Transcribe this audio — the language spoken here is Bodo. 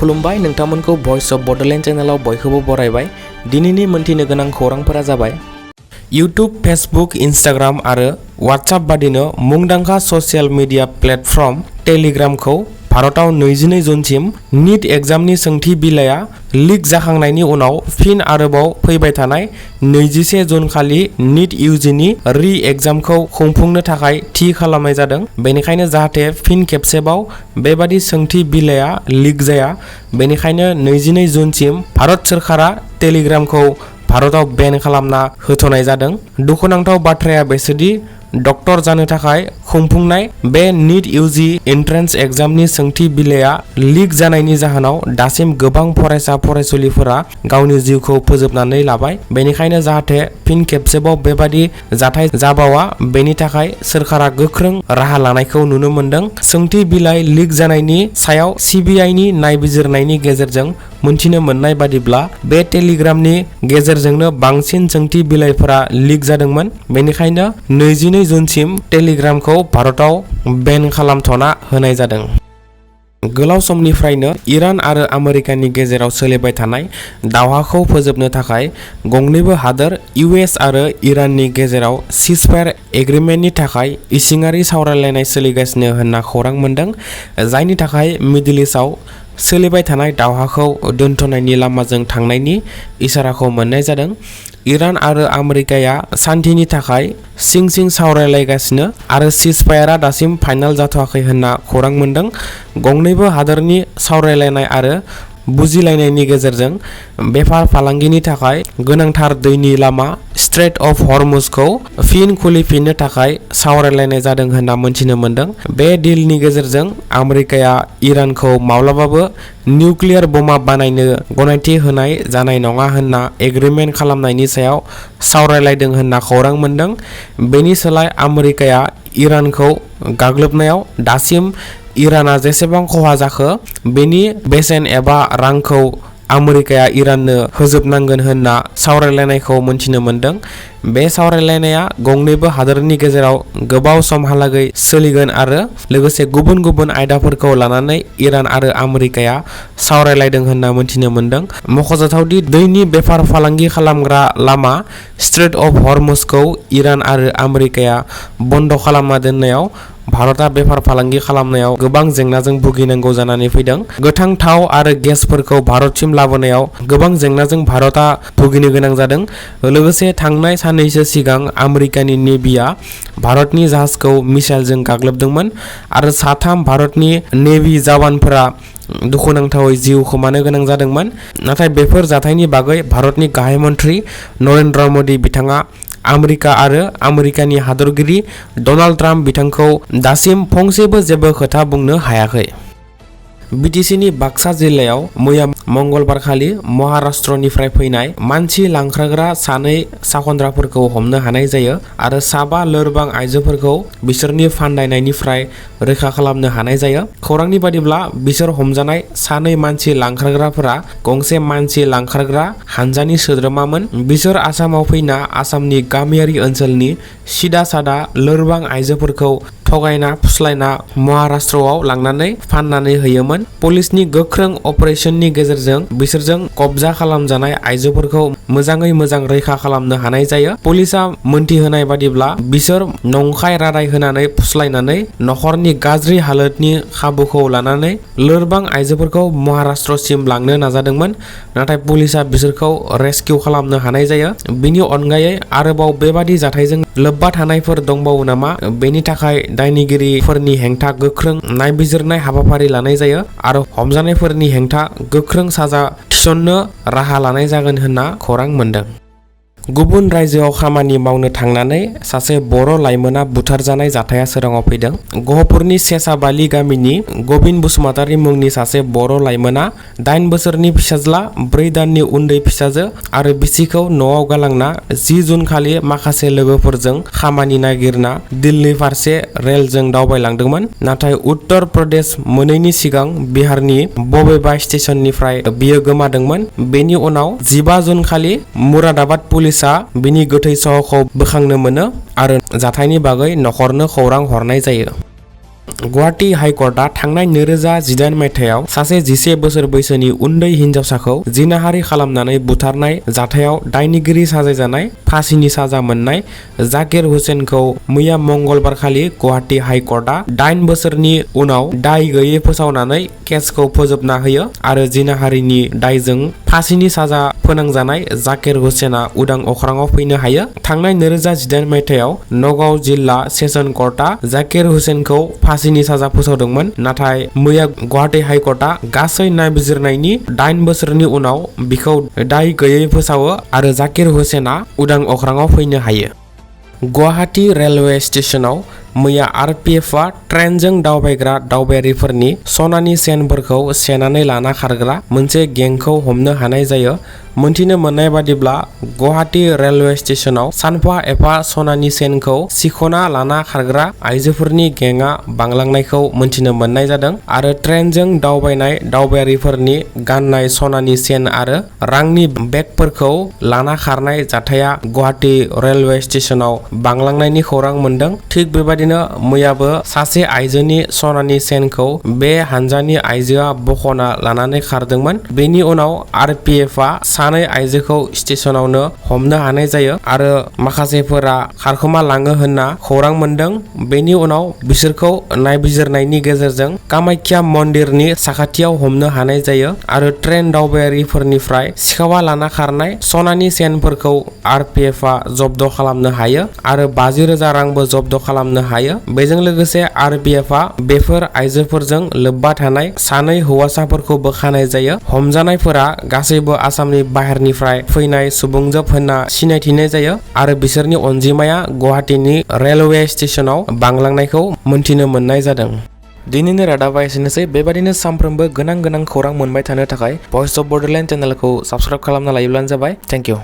खुलुमबाय नोंथांमोनखौ भइस अफ बडोलेण्ड चेनेलाव बयखौबो बरायबाय। दिनैनि मोनथिनो गोनां खौरांफोरा जाबाय यूट्यूब, फेसबुक, इंस्टाग्राम आरो व्हाट्सएप बादिनो मुंदांखा ससियेल मीडिया प्लेटफर्म टेलिग्रामखौ भारताव 22 जुनसिम नीट एग्जामनि सोंथि बिलाइया लीक जाखांनायनि उनाव फिन आरोबाव फैबाय थानाय 21 जुन खालि नीट यूजीनि री एग्जामखौ खुंफुंनो थाखाय थि खालामनाय जादों। बेनिखायनो जाहाथे फिन खेबसेबाव बेबादि सोंथि बिलाइया लीक जाया, बेनिखायनो 22 जुनसिम भारत सोरखारा टेलिग्रामखौ भारताव बेन खालामना होथ'नाय जादों। दुखुनांथाव बाथ्राया बेसोदि डक्टर जानो थाखाय खुंफुंनाय बे नीट यूजी एन्ट्रेन्स एग्जामनि सोंथि बिलाइया लीक जानायनि जाहोनाव दासिम गोबां फरायसा फरायसुलिफोरा गावनि जिउखौ फोजोबनानै लाबाय। बेनिखायनो जाहाथे फिन खेबसेबाव बेबादि जाथाय जाबावा, बेनि थाखाय सोरखारा गोख्रों राहा लानायखौ नुनो मोनदों। सोंथि बिलाइ लीक जानायनि सायाव सीबीआईनि नायबिजिरनायनि गेजेरजों मोनथिनो मोननाय बादिब्ला बे टेलिग्रामनि गेजेरजोंनो बांसिन सोंथि बिलाइफोरा लीक जादोंमोन। बेनिखायनो 22 जुनसिम टेलिग्रामखौ भारताव बेन खालामथ'ना होनाय जादों। गोलाव समनिफ्रायनो इरान आरो आमेरिकानि गेजेराव सोलिबाय थानाय दावहाखौ फोजोबनो थाखाय गंनैबो हादोर यूएस आरो इराननि गेजेराव सिजफायार एग्रीमेन्टनि थाखाय इसिङारि सावरायलायनाय सोलिगासिनो होनना खौरां मोनदों, जायनि थाखाय मिडल इस्टआव सोलिबाय थानाय दावहाखौ दोनथ'नायनि लामाजों थांनायनि इसाराखौ मोननाय जादों। इरान आरो आमेरिकाया शान्तिनि थाखाय सिं सावरायलायगासिनो आरो सिजफायारआ दासिम फाइनाल जाथ'वाखै होनना खौरां मोनदों। गंनैबो हादोरनि सावरायलायनाय आरो बुजिलायनायनि गेजेरजों बेफार फालांगिनि थाखाय गोनांथार दैनि लामा स्ट्रेट अफ हर्मुजखौ फिन खुलिफिननो थाखाय सावरायलायनाय जादों होनना मोनथिनो मोनदों। बे डिलनि गेजेरजों आमेरिकाया इरानखौ माब्लाबाबो निउक्लियार बमा बानायनो गनायथि होनाय जानाय नङा होनना एग्रीमेन्ट खालामनायनि सायाव सावरायलायदों होनना खौरां मोनदों। बेनि सोलाय आमेरिकाया इरानखौ गाग्लोबनायाव दासिम इराना जेसेबां खहा जाखो बेनि बेसेन एबा रांखौ आमेरिकाया इराननो होजोबनांगोन होनना सावरायलायनायखौ मोनथिनो मोनदों। बे सावरायलायनाया गंनैबो हादोरनि गेजेराव गोबाव समहालागै सोलिगोन आरो लोगोसे गुबुन गुबुन आयदाफोरखौ लानानै इरान आरो आमेरिकाया सावरायलायदों होनना मोनथिनो मोनदों। मख'जाथावदि दैनि बेफार फालांगि खालामग्रा लामा स्ट्रेट अफ हर्मुजखौ इरान आरो आमेरिकाया बन्द' खालामना दोननायाव भारतआ बेफार फालांगि खालामनायाव गोबां जेंनाजों भुगिनांगौ जानानै फैदों। गोथां थाव आरो गेसफोरखौ भारतसिम लाबोनायाव गोबां जेंनाजों भारतआ भुगिनो गोनां जादों। लोगोसे थांनाय साननैसो सिगां आमेरिकानि नेभिया भारतनि जाहाजखौ मिसाइलजों गाग्लोबदोंमोन आरो 3 भारतनि नेभि जवानफोरा दुखुनांथावै जिउ खोमानो गोनां जादोंमोन। नाथाय बेफोर जाथायनि बागै भारतनि गाहाय मन्थ्रि नरेन्द्र मोदी बिथाङा आमेरिका आरो आमेरिकानि हादरगिरि डनाल्ड ट्राम्प बिथांखौ दासिम फंसेबो जेबो खोथा बुंनो हायाखै। बीटीसीनि बाक्सा जिल्लायाव मैया मंगलबारखालि महाराष्ट्रनिफ्राय फैनाय मानसि लांखारग्रा 2 साखन्द्राफोरखौ हमनो हानाय जायो आरो 7 लोरबां आइजोफोरखौ बिसोरनि फान्दायनायनिफ्राय रैखा खालामनो हानाय जायो। खौरांनि बादिब्ला बिसोर हमजानाय 2 मानसि लांखारग्राफोरा गंसे मानसि लांखारग्रा हानजानि सोद्रोमामोन। बिसोर आसामाव फैना आसामनि गामियारि ओनसोलनि सिदा सादा लोरबां आइजोफोरखौ थगायना फुस्लायना महाराष्ट्रआव लांनानै फाननानै होयोमोन। पुलिसनि गोख्रों अपारेशननि गेजेरजों बिसोरजों कब्जा खालामजानाय आइजोफोरखौ मोजाङै मोजां रैखा खालामनो हानाय जायो। पुलिसा मोनथिहोनाय बादिब्ला बिसोर नंखाय रादाय होनानै फुस्लायनानै नखरनि गाज्रि हालोदनि खाबुखौ लानानै लोरबां आइजोफोरखौ महाराष्ट्रसिम लांनो नाजादोंमोन, नाथाय पुलिसा बिसोरखौ रेस्किउ खालामनो हानाय जायो। बिनि अनगायै आरोबाव बेबादि जाथायजों लोब्बा थानायफोर दंबावो नामा, बेनि थाखाय दायनिगिरिफोरनि हेंथा गोख्रों नायबिजिरनाय हाबाफारि लानाय जायो आरो हमजानायफोरनि हेंथा गोख्रों साजा थिसननो राहा लानाय जागोन होनना खौरां मोनदों। गुबुन रायजोआव खामानि मावनो थांनानै सासे बर' लाइमोना बुथारजानाय जाथाया सोराङाव फैदों। गहपुरनि सेसाबालि गामिनि गबिन बसुमतारी मुंनि सासे बर' लाइमोना 8 बोसोरनि फिसाज्ला, 4 दाननि उन्दै फिसाजो आरो बिसिखौ न'आव गालांना 10 जुन खालि माखासे लोगोफोरजों खामानि नागिरना दिल्ली फारसे रेलजों दावबायलांदोंमन। नाथाय उत्तर प्रदेश मोनैनि सिगां बिहारनि बबेबा स्टेशननिफ्राय बियो गोमादोंमोन। बेनि उनाव 15 जुन खालि मुरादाबाद पुलिस बिनि गोथै सहखौ बोखांनो मोनो आरो जाथायनि बागै नखरनो खौरां हरनाय जायो। गुवाहाटी हाइकर्टआ थांनाय 2018 मायथाइयाव सासे 11 बोसोर बैसोनि उन्दै हिनजावसाखौ जिनाहारि खालामनानै बुथारनाय जाथायाव दायनिगिरि साजायजानाय फासिनि साजा मोननाय जाकिर हुसेनखौ मैया मंगलबारखालि गुवाहाटी हाइकर्टआ 8 बोसोरनि उनाव दाय गैयै फोसावनानै केसखौ फोजोबना होयो आरो जिनाहारिनि दायजों फासिनि साजा फोनांजानाय जाकिर हुसेना उदां अख्राङाव फैनो हायो। थांनाय 2018 मायथाइयाव नगाव जिल्ला सेसन कर्टआ जाकिर हुसेनखौ फासिनि साजा फोसावदोंमोन, नाथाय मैया गुवाहाटी हाइकर्टआ गासै नायबिजिरनायनि 8 बोसोरनि उनाव बिखौ दाय गैयै फोसावो आरो जाकिर हुसेना उदां अख्राङाव फैनो हायो। गुवाहाटी रेलवे स्टेशनाव मैया आरपीएफआ ट्रेनजों दावबायग्रा दावबायारिफोरनि सनानि चेनफोरखौ सेनानै लाना खारग्रा मोनसे गेंखौ हमनो हानाय जायो। मोनथिनो मोननाय बादिब्ला गुवाहाटी रेलवे स्टेशनाव सानफा एफा सनानि चेनखौ सिखना लाना खारग्रा आइजोफोरनि गेंआ बांलांनायखौ मोनथिनो मोननाय जादों आरो ट्रेनजों दावबायनाय दावबायारिफोरनि गाननाय सनानि चेन आरो रांनि बेगफोरखौ लाना खारनाय जाथाया गुवाहाटी रेलवे स्टेशनाव बांलांनायनि खौरां मोनदों। थिग बेबादिनो मैयाबो सासे आइजोनि सनानि चेनखौ बे हानजानि आइजोआ बखना लानानै खारदोंमोन। बेनि उनाव आरपीएफआ सानै आइजोखौ स्टेशनावनो हमनो हानाय जायो आरो माखासेफोरा खारखोमा लाङो होनना खौरां मोनदों। बेनि उनाव बिसोरखौ नायबिजिरनायनि गेजेरजों कामाख्या मन्दिरनि साखाथियाव हमनो हानाय जायो आरो ट्रेन दावबायारिफोरनिफ्राय सिखावा लाना खारनाय सनानि चेनफोरखौ आरपीएफआ जब्द खालामनो हायो आरो 50,000 रांबो जब्द खालामनो हायो। बेजों लोगोसे आरपीएफआ बेफोर आइजोफोरजों लोब्बा थानाय सानै हौवासाफोरखौ बोखानाय जायो। हमजानायफोरा गासैबो आसामनि बाहेरनिफ्राय फैनाय सुबुंजोब होनना सिनायथिनाय जायो आरो बिसोरनि अनजिमाया गुवाहाटीनि रेलवे स्टेशनाव बांलांनायखौ मोनथिनो मोननाय जादों। दिनैनि रादाबा एसेनोसै। बेबादिनो सानफ्रोमबो गोनां खौरां मोनबाय थानो थाखाय भइस अफ बडलेण्ड चेनेलखौ साबस्क्राइब खालामना लायोब्लानो जाबाय। Thank you.